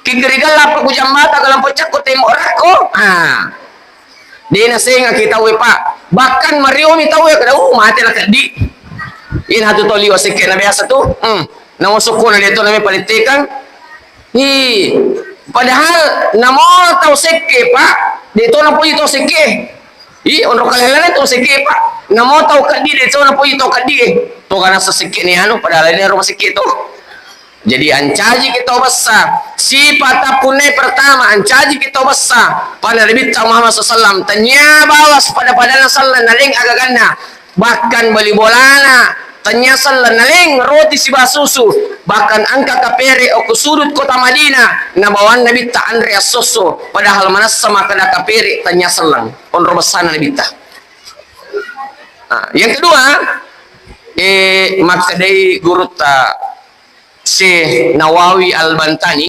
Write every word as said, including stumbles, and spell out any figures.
Kigerigal lappa ku jambata, galampo cakko tembok rakko. Ah. De nasengaki tauwe, Pak. Bahkan mariomi tauwe kada, uh, mate la keddi. Ina hatu to liwa sekke na biasa tu. Hmm. Namo sokko na de to name palettekang. Hi. Padahal namo tau sekke, Pak. De to napoji tau sekke. Ih, onro kalelana tau sekke, Pak. Namo tau keddi de to napoji tau keddi. To kana sekke ni anu, padahal ini rumah sekke to. Jadi ancaji kita bessa. Sifat tapunne pertama, ancaji kita bessa. Pada Nabitta Muhammad sallallahu alaihi wasallam. Tanya bawas pada-padana sallang naleng agaganna. Bahkan bali bolana. Tanya sallang naleng roti siba susu. Bahkan engka kapere okko sudut kota Madinah. Nabawan Nabitta anre assosso. Padahal manassa makkeda kapere tanya sallang. Onro bessana Nabitta. Nah, yang kedua, eh, makkedai gurutta Syekh Nawawi Al-Bantani,